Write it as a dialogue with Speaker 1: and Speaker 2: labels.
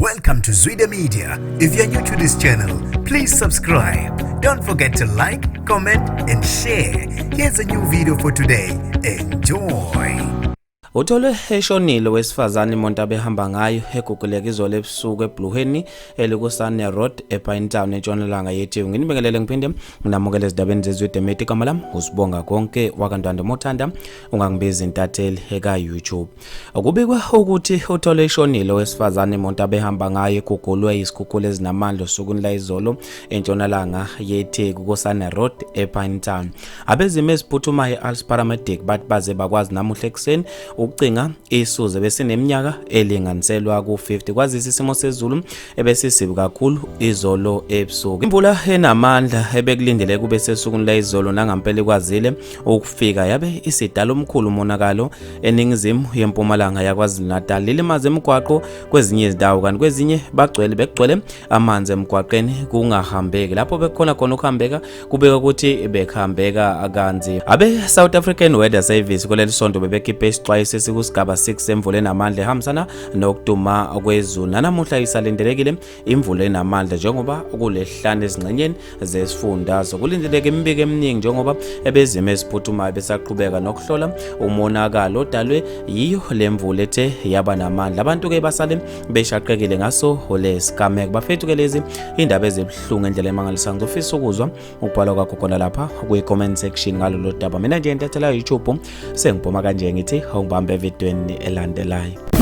Speaker 1: Welcome to Zwida Media. If you're new to this channel, please subscribe. Don't forget to like, comment, and share. Here's a new video for today. Enjoy.
Speaker 2: Utholwe eshonile owesifazane imoto abehamba ngayo eguguleka izolo ebusuku eBluheni elikuSane Road ePinetown entshonalanga yeTheku. Nginibingelele ngiphinde nginamukele ezindabeni zeZwide Media. Igama lami uSibonga Konke wakaNtwanda Mothanda, ungangibiza intatheli eka YouTube. Kubikwa ukuthi uthole eshonile owesifazane imoto abehamba ngayo egugulwe izikhukhula ezinamandla osukwini layizolo entshonalanga yeTheku koSane Road ePinetown. Abezimo eziphuthumayo e-Als Paramedic bathi baze bakwazi namuhla ekuseni ukucinga isuze besineminyaka elinganiselwa ku-50 kwazise isimo sezulu ebesisibi kakhulu izolo ebusuku. Imvula enamandla ebekulindeleke kube sesukwini layizolo nangampela ikwazile ukufika yabe isidala omkhulu umonakalo eningizimu yempumalanga yaKwaZulu-Natal, lilimaze imigwaqo kwezinye izindawo kanti kwezinye bagcwele bekugcwele amanzi emgwaqeni kungahambeki lapho bekukhona khona ukuhambeka kubeka ukuthi bekuhambeka kanzima. Abe South African Weather Service kuleli sonto bebekhiphe isixwayiso esikusigaba 6 semvula enamandla ehambisana nokuduma kwezulu. Nanamuhla isalindelekile imvula enamandla njengoba kulesihlanu ezingxenyeni zesifundazwe. Kulindeleke imibiko eminingi njengoba ebezimo eziphuthumayo besaqhubeka nokuhlola umonakalo odalwe yiyo le mvula ethe yaba namandla. Abantu-ke basale beshaqekile ngaso lesigameko. Bafethu-ke lezi indaba ezibuhlungu endlela emangalisayo. Ngizofisa ukuzwa ukubhalwa kwakho khona lapha kwi-comment section ngalolu daba. Mina nje intathela YouTube sengibhoma kanje ngithi awungibambe evidweni elandelayo.